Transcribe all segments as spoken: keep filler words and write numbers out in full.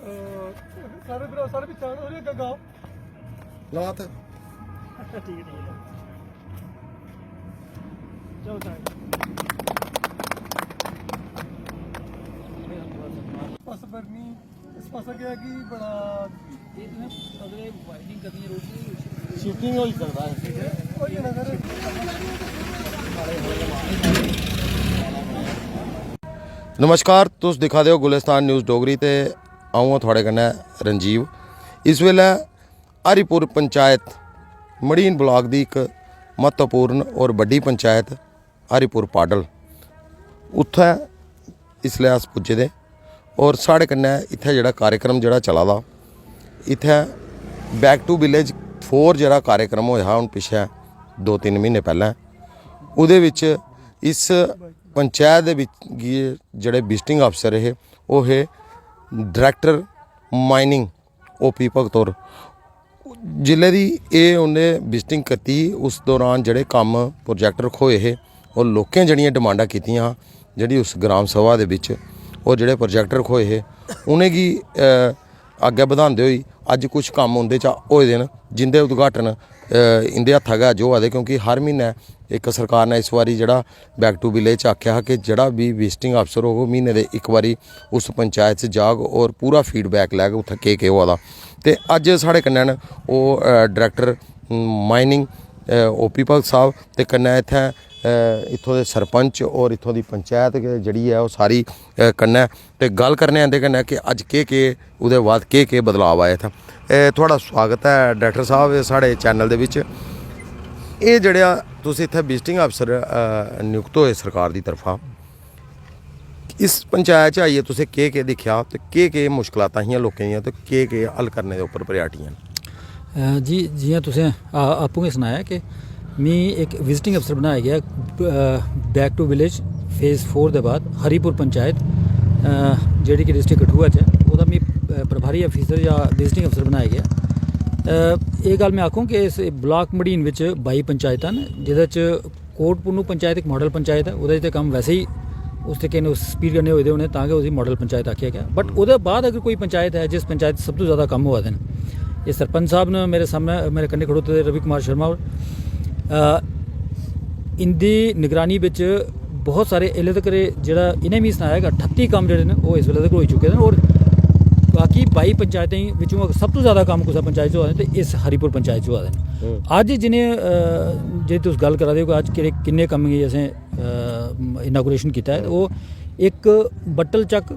सारे भ्रा, सारे पिच्छे आ, अरे गग्गा। लात। ठीक है, ठीक है। चलो, सारे। बस बर्मी, इस पासा क्या है कि बड़ा ये तुम्हें अगले वाइडनिंग करनी है रोड की। शूटिंग हो ही सकता है। हो ही जाना सर। नमस्कार, तुस दिक्खा दे ओ गुलिस्तान न्यूज़ डोगरी ते अ'ऊं आं थुआढ़े कन्नै रंजीव। इस बेल्लै हरिपुर पंचायत मड़ीन ब्लॉक दी इक म्हत्तवपूर्ण और बड्डी पंचायत हरिपुर पाडल, उत्थै इसलै अस पुज्जे दे। और साढ़े कन्नै इत्थै जेह्ड़ा कार्यक्रम जेह्ड़ा चला दा, इत्थै बैक टू विलेज फोर जेह्ड़ा कार्यक्रम होएआ हा हून पिच्छें दो तिन्न म्हीने पैह्लें, ओह्दे बिच्च इस पंचायत दे बिच गी जेह्ड़े विजिटिंग अफसर हे, ओह् हे डायरेक्टर माइनिंग ओपी भगत होर। जिल्लै दी एह् उ'नें विजिटिंग कीती, उस दौरान जेह्ड़े कम्म प्रोजेक्ट रखोए हे और लोकें जेह्ड़ियां डिमांडां कीतियां हां, जेह्ड़ी उस ग्राम सभा दे बिच और जेह्ड़े प्रोजेक्ट रखोए हे, उ'नेंगी अ, अग्गें बधांदे होई अज्ज कुछ कम्म उं'दे चा होए दे न, जिं'दे उद्घाटन अ, इं'दे हत्था गै अज्ज होआ दे, क्योंकि हर म्हीनै इक सरकार ने इस बारी जेह्ड़ा बैक टू विलेज च आखेआ हा कि जेह्ड़ा बी विजिटिंग अफसर होग, म्हीने दे इक बारी उस पंचायत च जाग और पूरा फीडबैक लैग उत्थै केह् केह् होआ दा। ते अज्ज साढ़े कन्नै न ओह् अ, डायरेक्टर माइनिंग ओपी भगत साहब, ते कन्नै इत्थै अ, इत्थूं दे सरपंच और इत्थूं दी पंचायत गै जेह्ड़ी ऐ ओह् सारी अ, कन्नै, ते गल्ल करने आं इं'दे कन्नै कि अज्ज केह् केह् ओह्दे बाद केह् केह् बदलाव आए इत्थै। एह् थुआढ़ा स्वागत ऐ डायरेक्टर साहब, एह् साढ़े चैनल दे बिच। एह् जेह्ड़ा तुस इत्थै विजिटिंग अफसर अ, नियुक्त होए सरकार दी तरफा, इस पंचायत च आइयै तुसें केह् केह् दिक्खेआ ते केह् केह् मुश्कलातां हियां लोकें दियां ते केह् केह् हल करने दे उप्पर प्रायोरिटियां न? अ, जी, जि'यां तुसें आ- आपूं गै सनाया कि मी इक विजिटिंग अफसर बनाया गेआ back to village phase four दे बाद हरिपुर पंचायत, अ, जेह्ड़ी कि डिस्ट्रिक्ट कठुआ च ऐ, ओह्दा मी अ, प्रभारी अफसर जां विजिटिंग अफसर बनाया गेआ। अ, एह् गल्ल में आखूं कि इस ब्लाक मडीन बिच बाई पंचायतां न, जेह्दे च कोट पुन्नू पंचायत इक मॉडल पंचायत ऐ, ओह्दे च ते कम्म वैसे ही उस तरीके कन्नै उस स्पीड कन्नै होए दे होने, तां गै उसी मॉडल पंचायत आखेआ गेआ। बट ओह्दे बाद अगर कोई पंचायत ऐ जिस पंचायत च सब तों ज़्यादा कम्म होआ दे न, एह् सरपंच साहब न मेरे सामनै, मेरे कन्नै खड़ोते दे रवि कुमार शर्मा होर, अ, इं'दी निगरानी बिच बहुत सारे, इसलै तकर एह् जेह्ड़ा इ'नें मिगी सनाया कि अठत्ती कम्म जेह्ड़े न ओह् इस बेल्लै तक होई चुके दे न। और बाकी बाई पंचायतें बिच्चों अगर सब तों ज़्यादा कम्म कुसै पंचायत च होआ दे न ते इस हरिपुर पंचायत च होआ दे न। अज्ज जि'नें अ, जे तुस गल्ल करा दे ओ कि अज्ज केह्ड़े किन्ने कम्में गी असें इनागोरेशन कीता ऐ, ते ओह् इक बट्टल चक्क,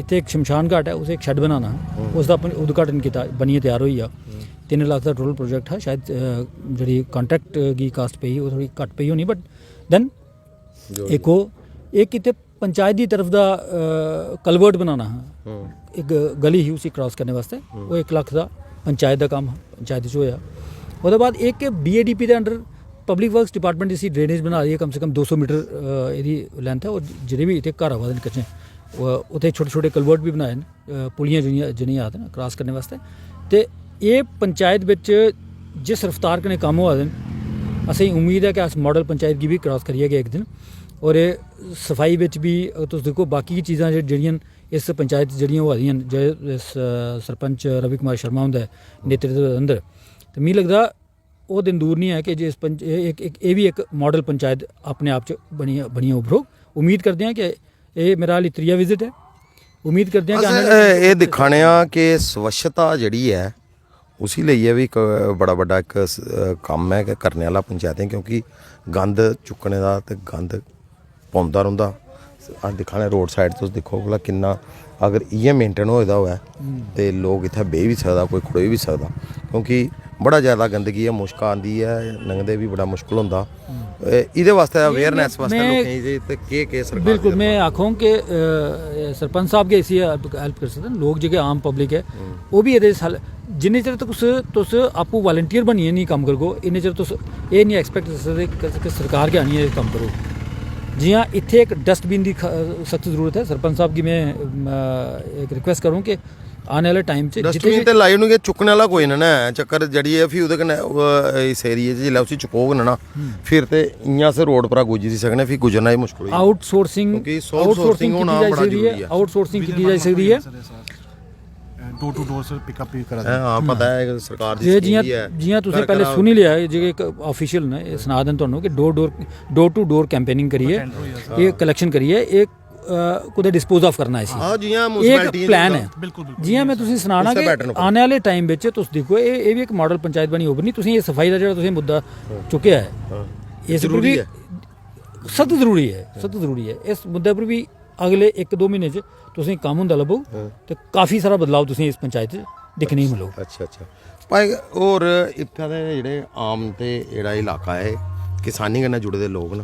इत्थै इक शमशान घाट ऐ, उसे इक शैड बनाना हा, उस दा अपन उद्घाटन कीता, बनियै त्यार होई गेआ। तिन्न लक्ख दा टोटल प्रोजेक्ट हा, शायद अ, जेह्ड़ी कॉन्ट्रैक्ट गी कास्ट पेई ओह् थोह्ड़ी घट्ट पेई होनी, बट दैन इक ओह्, इक इत्थै पंचायत दी तरफ दा कलवर्ट बनाना हा, इक गली ही उसी क्रॉस करने बास्तै, ओह् इक लक्ख दा पंचायत दा कम्म हा, पंचायत च होएआ। ओह्दे बाद इक बीएडीपी दे अंडर पब्लिक वर्क्स डिपार्टमेंट इसी ड्रेनेज बना दी ऐ, कम से कम दो सौ मीटर अ, एह्दी लेंथ ऐ, और जेह्ड़े बी इत्थै घर आवा दे न कच्चे, ओह्- उत्थै छोटे छोटे कलवर्ट बी बनाए न, अ, पुलियां जि'यां जि'नेंगी आखदे न, क्रॉस करने बास्तै। ते एह् पंचायत बिच जिस रफ्तार कन्नै कम्म होआ दे न, असेंगी उम्मीद ऐ कि अस मॉडल पंचायत गी बी क्रॉस करियै गै इक दिन। और एह् सफाई बिच बी अगर तुस दिक्खो, बाकी चीज़ां जेह्- जेह्ड़ियां न इस पंचायत च जेह्ड़ियां होआ दियां न, जे इस अ, सरपंच रवि कुमार शर्मा हुंदे नेतृत्व दे अंदर, ते मिगी लगदा ओह् दिन दूर निं ऐ कि जे इस पंच एह् इक- इक- एह् बी इक मॉडल पंचायत अपने आप च बनियै बनियै उभरोग। उम्मीद करदे आं कि एह् मेरा हाली त्रीया विजिट ऐ। उम्मीद करदे आं कि अस आने आह्ले एह् एह् दिक्खा ने आं कि स्वच्छता जेह्ड़ी ऐ, उसी लेइयै बी इक बड़ा बड्डा इक स- कम्म ऐ कि करने आह्ला पंचैतें, क्योंकि गंद चुक्कने दा ते गंद पौंदा रौंह्दा। अस दिक्खा ने रोड साइड, तुस दिक्खो भला किन्ना, अगर इ'यै मेंटेन होए दा होऐ ते लोक इत्थै बेही बी सकदा, कोई खड़ोई बी सकदा, क्योंकि बड़ा जैदा गंदगी ऐ, मुश्क आंदी ऐ, लंघदे बी बड़ा मुश्कल होंदा। एह्दे बास्तै अवेयरनेस बास्तै लोकें गी ते केह् केह् सरकार बिल्कुल, में आखोंग कि अ, सरपंच साहब गै इसी हेल्प करी सकदे न। लोक जेह्के आम पब्लिक ऐ, ओह् बी एह्दे च हल- जिन्ने चिर तुस तुस आपूं वालंटियर बनियै निं कम्म करगो, इन्ने चिर तुस एह् निं एक्सपेक्ट करी सकदे कि- कि सरकार गै आनियै एह् कम्म करो। जि'यां इत्थै इक डस्टबिन दी ख- सख्त जरूरत ऐ। सरपंच साहब गी में अ, इक रिक्वेस्ट करूं कि आने आह्ले टाइम च जित्थै डस्टबिन ते लाई ओड़नगे, चुक्कने आह्ला कोई ना ना ऐ। चक्कर जेह्ड़ी ऐ, फ्ही ओह्दे कन्नै ओह् इस एरिया च जिसलै उसी चुकोग ना ना, फिर ते इ'यां अस रोड परा गुजरी सकने, फ्ही गुजरना ही मुश्कल होई जाना। आउटसोर्सिंग क्योंकि सोर्स सोर्सिंग होना बड़ा जरूरी ऐ। आउटसोर्सिंग कीती जाई सकदी ऐ। डोर टू डोर से पिकअप भी करा दे। हां, पता है सरकार दी जे स्कीम जियां भी है। जियां तुसें घर पैह्ले घर सुनी लिआ, जेह्ड़े इक ऑफिशियल न, एह् सना दे न तुहानू कि डोर डोर डोर टू डोर कैंपेनिंग करियै टेंडर होई गेआ। एह् कलैक्शन करियै एह् अ, कुतै डिस्पोज ऑफ करना इसी। हां, जियां एह् इक म्युनिसिपैलिटी प्लान ऐ। बिल्कुल, बिल्कुल। जियां में तुसें सनाना उस्सै कि pattern उप्पर। आने आह्ले टाइम बिच तुस दिक्खो, एह् एह् बी इक मॉडल पंचायत बनी उभरनी। तुसें एह् सफाई दा जेह्ड़ा तुसें मुद्दा चुक्केआ ऐ, इस पर जरूरी बी ऐ। सख्त जरूरी ऐ, सख्त जरूरी ऐ। इस मुद्दे पर बी अगले इक दो म्हीने च तुसें कम्म होंदा लब्भग हां। ते काफी सारा बदलाव तुसें इस पंचायत च दिक्खने गी मिलग। अच्छा, अच्छा। भाई, होर इत्थै दे जेह्ड़े आम ते जेह्ड़ा इलाका ऐ, किसानी कन्नै जुड़े दे लोक न,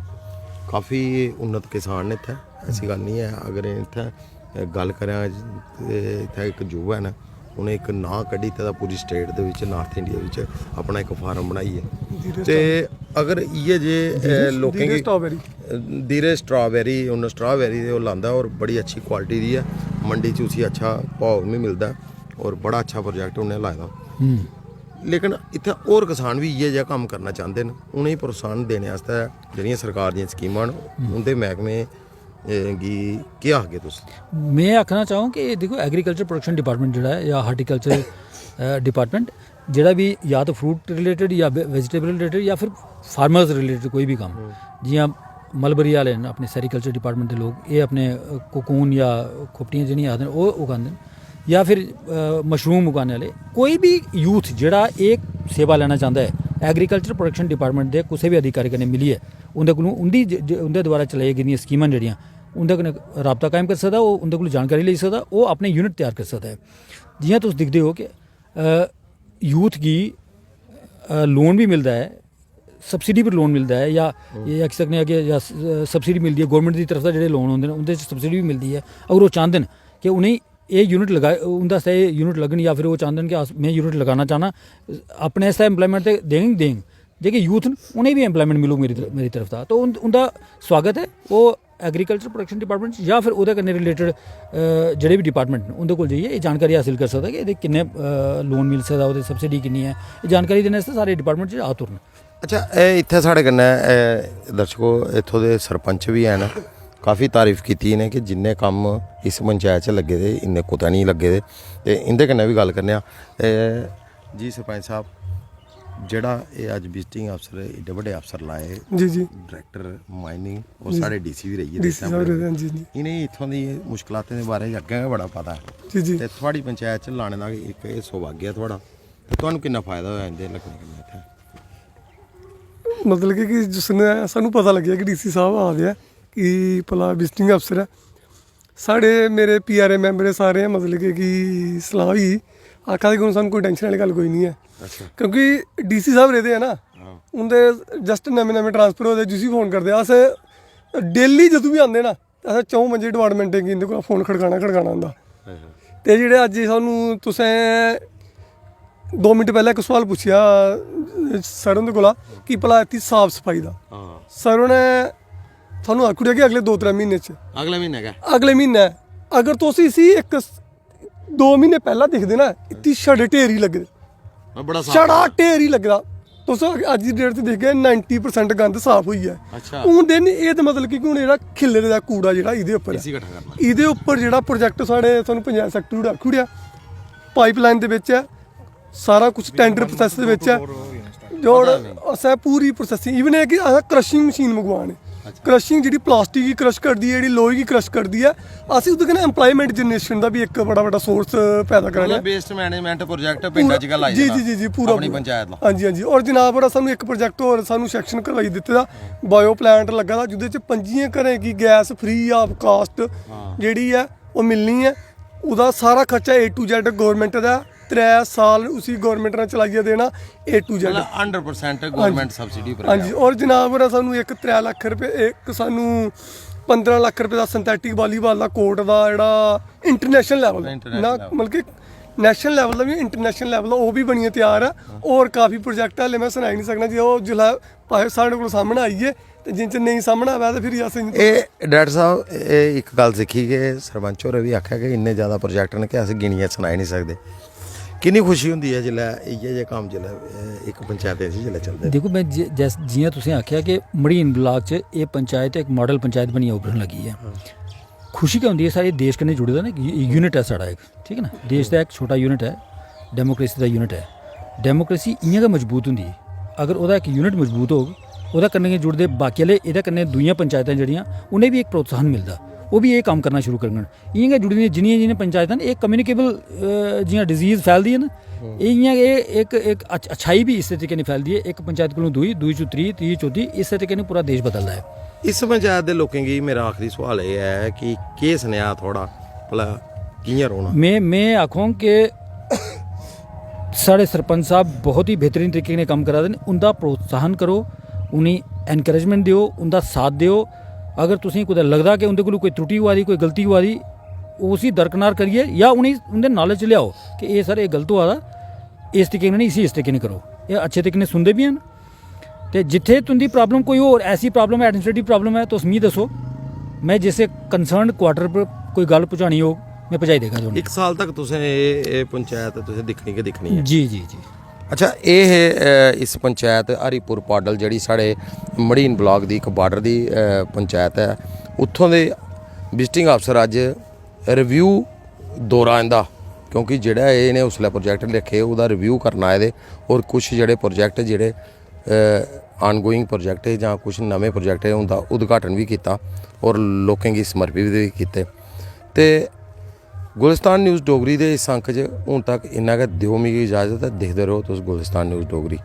काफी उन्नत किसान न इत्थै, ऐसी गल्ल निं ऐ। अगर इत्थै गल्ल करां ते इत्थै इक युवा न, उ'नें इक नांऽ कड्ढी दित्ते दा पूरी स्टेट दे बिच, नार्थ इंडिया बिच अपना इक फार्म बनाइयै। ते अगर इ'यै जे अ, लोकें गी स्ट्राबेरी। धीरज स्ट्राबेरी, उन्न स्ट्राबेरी ते ओह् लांदा होर बड़ी अच्छी क्वालिटी दी ऐ, मंडी च उसी अच्छा भाव बी मिलदा ऐ होर बड़ा अच्छा प्रोजेक्ट उ'न्नै लाए दा। लेकिन इत्थै होर किसान बी इ'यै जेहा कम्म करना चांह्दे न, उ'नेंगी प्रोत्साहन देने आस्तै जेह्ड़ियां सरकार दियां स्कीमां न, उं'दे मैह्कमे गी केह् आखगे तुस? में आखना चाहूँ कि दिक्खो, एग्रीकल्चर प्रोडक्शन डिपार्टमेंट जेह्ड़ा ऐ जां हार्टिकल्चर डिपार्टमेंट, जेह्ड़ा बी या ते फ्रूट रिलेटेड जां वेजिटेबल रिलेटेड जां फिर फार्मर्स रिलेटेड कोई बी कम्म, जियां मलबरी आह्ले न अपने सेरीकल्चर डिपार्टमेंट दे लोक, एह् अपने कोकून जां खोपटियां जेह्ड़ियां आखदे न, ओह् उगांदे न, जां फिर मशरूम उगाने आह्ले, कोई बी यूथ जेह्ड़ा एह् सेवा लैना चांह्दा ऐ, एग्रीकल्चर प्रोडक्शन डिपार्टमेंट दे कुसै बी अधिकारी कन्नै मिलियै उं'दे कोलूं उं'दी ज- ज- उं'दे द्वारा चलाई गेदियां स्कीमां जेह्ड़ियां, उं'दे कन्नै राबता कायम करी सकदा, ओह् उं'दे कोल जानकारी लेई सकदा, ओह् अपने यूनिट त्यार करी सकदा ऐ। जियां तुस दिखदे ओ कि यूथ गी लोन बी मिलदा ऐ, सब्सिडी पर लोन मिलदा ऐ, जां एह् आखी सकने आं कि जां सब्सिडी मिलदी ऐ, गौरमेंट दी तरफ दा जेह्ड़े लोन होंदे न उं'दे च सब्सिडी बी मिलदी ऐ। अगर ओह् चांह्दे न कि उ'नेंगी एह् यूनिट लगाए, उं'दे आस्तै एह् यूनिट लग्गन, जां फिर ओह् चांह्दे न कि अस में यूनिट लगाना चाह्न्नां, अपने आस्तै एम्प्लॉयमेंट ते देंग देंग, जेह्के यूथ न उ'नेंगी बी एम्प्लॉयमेंट मिलग मेरी तर- मेरी तरफ दा। तो उं'द- उं'दा स्वागत ऐ। ओह् एग्रीकल्चर प्रोडक्शन डिपार्टमेंट च जां फिर ओह्दे कन्नै रिलेटेड जेह्ड़े बी डिपार्टमेंट न उं'दे कोल जाइयै एह् जानकारी हासल करी सकदा कि एह्दे किन्ने लोन मिली सकदा, ओह्दे सब्सिडी किन्नी ऐ, एह् जानकारी देने आस्तै सारे डिपार्टमेंट च आतुर न। अच्छा, एह् इत्थै साढ़े कन्नै एह् दर्शको, इत्थूं दे सरपंच बी हैन, काफी तारीफ कीती इ'नें कि जिन्ने कम्म इस पंचायत च लग्गे दे इन्ने कुतै निं लग्गे दे। ते इं'दे कन्नै बी गल्ल करने आं। एह् जी सरपंच साहब, जेह्ड़ा एह् अज्ज विजिटिंग अफसर, एड्डे बड्डे अफसर लाए, जी जी। डायरेक्टर माइनिंग, और साढ़े डीसी बी रेहिए डीसी साहब रेह्दे, हां जी जी। इ'नेंगी इत्थूं दी मुश्कलातें दे बारे च अग्गें गै बड़ा पता ऐ। जी जी। ते थुआढ़ी पंचायत च लाने दा इक एह् सौभाग्य ऐ थुआढ़ा। ते तुहानू किन्ना फायदा होया इं'दे लग्गने कन्नै इत्थै? मतलब कि, कि जिसने सानू पता लग्गेआ कि डीसी साहब आ दे ऐ, कि भला विजिटिंग अफसर ऐ, साढ़े, मेरे पीआरए मैंबर सारे, मतलब कि, कि सलाह होई, आखा दे कि हून सानू कोई टैंशन आह्ली गल्ल कोई निं ऐ। क्योंकि डीसी साहब रेह्दे ऐ ना, उं'दे जस्ट नमें नमें ट्रांसफर होए दे, जिसी फोन करदे अस, डेली जदूं बी आंदे ना, असें च'ऊं पंजे डिपार्टमेंटें गी इं'दे कोला फोन खड़काना, खड़काना होंदा। ते जेह्ड़े अज्ज सानू तुसें दो मिंट पैह्लें इक सोआल पुच्छेआ सर हुंदे कोला कि भला इत्थी साफ सफाई दा, सर होरें सानू आखी ओड़ेआ कि अगले दो त्रै म्हीने च, अगले म्हीने गै। अगले म्हीने अगर तुस इसी इक स- दो म्हीने पैह्ला दिखदे ना, इत्थी छड़े ढेर ही लग्गे दे। और बड़ा साफ छड़ा होया। ढेर ही लग्गे दा। तुस अज्ज दी डेट च दिखगे, नाइंटी परसेंट गंद साफ होई गेआ। अच्छा। हून दिन एह् ते मतलब कि हून जेह्ड़ा कूड़ा जेह्ड़ा एह्दे उप्पर ऐ, इसी किट्ठा करना। एह्दे उप्पर जेह्ड़ा प्रोजेक्ट साढ़े सानू पंचायत सैक्रेटरी होरें आखी ओड़ेआ, पाइपलाइन दे बिच ऐ, सारा कुछ टेंडर प्रोसेस दे बिच ऐ। जो असें पूरी प्रोसेसिंग, इवन एह् कि असें क्रशिंग मशीन मंगवाने, क्रशिंग जेह्ड़ी प्लास्टिक गी क्रश करदी ऐ, जेह्ड़ी लोहे गी क्रश करदी ऐ, अस ओह्दे कन्नै एम्प्लॉयमेंट जनरेशन दा बी इक बड़ा बड्डा सोर्स पैदा करा मतलब ने। वेस्ट मैनेजमेंट प्रोजेक्ट पिंडा च गै लाई जी देना जी जी जी, पूरा अपनी पूरा। पंचायत दा। हां जी हां जी। और जनाब होर सानू इक प्रोजेक्ट होर सानू सैंक्शन करवाई दित्ते दा, बायो प्लांट लग्गा दा, जेह्दे च पंजियें घरें गी गैस फ्री ऑफ कास्ट जेह्ड़ी ऐ ओह् मिलनी ऐ। ओह्दा सारा खर्चा ए टू जेड गौरमेंट दा ऐ। त्रै साल उसी गौरमेंट ने चलाइयै देना, ए टू जेड। मतलब हंड्रेड परसेंट गौरमेंट सब्सिडी पर हां जी। और जनाब होरें सानू इक त्रै लक्ख रपेऽ, इक सानू पंदरां लक्ख रपेऽ दा सिंथेटिक वालीबाल दा कोर्ट दा जेह्ड़ा इंटरनेशनल लेवल इंटरनेशनल ना, लेवल। मतलब कि नेशनल लेवल दा बी, इंटरनेशनल लेवल दा ओह् बी बनियै त्यार ऐ। और काफी प्रोजेक्ट हाले में सनाई निं सकना, जे ओह् जिसलै भाई साढ़े कोल सामनै आई गे, ते जिन्ने चिर नेईं सामनै आवै ते फिर अस इ'यां एह् डायरेक्टर साहब, एह् इक गल्ल सिक्खी कि सरपंच होरें बी आखेआ कि इन्ने ज्यादा प्रोजेक्ट न कि अस गिनियै सनाई निं सकदे। किन्नी खुशी होंदी ऐ जिसलै इ'यै जेह् कम्म जिसलै, एह्, इक पंचैतें च जिसलै चलदे न। देखो, में जि- जैस- जियां तुसें आखेआ कि मड़ीन ब्लाक च एह् पंचायत इक मॉडल पंचायत बनियै उभरन लगी ऐ। खुशी गै होंदी ऐ, साढ़े देश कन्नै जुड़े दा ना, यूनिट ऐ साढ़ा इक, ठीक ऐ ना? देश दा इक छोटा यूनिट ऐ, डेमोक्रेसी दा यूनिट ऐ। डेमोक्रेसी इ'यां गै मजबूत होंदी ऐ, अगर ओह्दा इक यूनिट मजबूत होग, ओह्दे कन्नै गै जुड़दे बाकी आह्ले, एह्दे कन्नै दूइयां पंचायतां जेह्ड़ियां, उ'नें बी इक प्रोत्साहन मिलदा, ओह् बी एह् कम्म करना शुरू करङन। इ'यां गै जुड़ी दियां जिन्नियां जिन्नियां पंचायतां न, एह् कम्युनिकेबल जि'यां डिजीज फैलदी ऐ ना, एह् इ'यां गै इक इक अच्छ- अच्छाई बी इस्सै तरीके कन्नै फैलदी ऐ। इक पंचायत कोलूं दूई, दूई चों त्री, त्री चौथी, इस्सै तरीके कन्नै पूरा देश बदलदा ऐ। इस पंचायत दे लोकें गी मेरा आखिरी सवाल एह् ऐ कि केह् सनेहा थुआढ़ा, भला कि'यां रौह्ना? में में आखोंग कि साढ़े सरपंच साहब बहुत ही बेहतरीन तरीके कन्नै कम्म करा दे न। उं'दा प्रोत्साहन करो, उ'नेंगी एनकरेजमेंट देओ, उं'दा साथ देओ। अगर तुसेंगी कुतै लगदा कि उं'दे कोलूं कोई त्रुटि होआ दी, कोई गलती होआ दी, उसी दरकनार करियै जां उ'नेंगी उं'दे नालेज च लेआओ कि एह् सर, एह् गलत होआ दा, इस तरीके कन्नै नेईं, इसी इस तरीके कन्नै करो। एह् अच्छे तरीके कन्नै सुनदे बी हैन। ते जित्थै तुं'दी प्राब्लम कोई होर ऐसी प्राब्लम ऐ, एडमिनिस्ट्रेटिव प्राब्लम ऐ, तुस मिगी दस्सो, में जिस कंसर्न क्वार्टर पर कोई गल्ल पजानी होग, में पजाई देगा तुसेंगी। इक साल तक तुसें एह् एह् पंचायत तुसें दिक्खनी गै दिक्खनी ऐ। जी जी जी। अच्छा, एह् हे अ, इस पंचायत हरिपुर पाडल, जेह्ड़ी साढ़े मड़ीन ब्लाक दी इक बार्डर दी अ, पंचायत ऐ, उत्थों दे विजिटिंग अफसर अज्ज रिव्यू दौरा इं'दा, क्योंकि जेह्ड़ा एह् इ'नें उसलै प्रोजेक्ट रक्खे, ओह्दा रिव्यू करन आए दे। और कुछ जेह्ड़े प्रोजेक्ट जेह्ड़े आनगोइंग प्रोजेक्ट हे जां कुछ नमें प्रोजेक्ट हे, उं'दा उद्घाटन बी कीता और लोकें गी समर्पित बी कीते। ते गुलिस्तान न्यूज़ डोगरी दे इस अंक च हून तक इन्ना गै। देओ मिगी इजाज़त, दिखदे रहो तुस गुलिस्तान न्यूज़ डोगरी।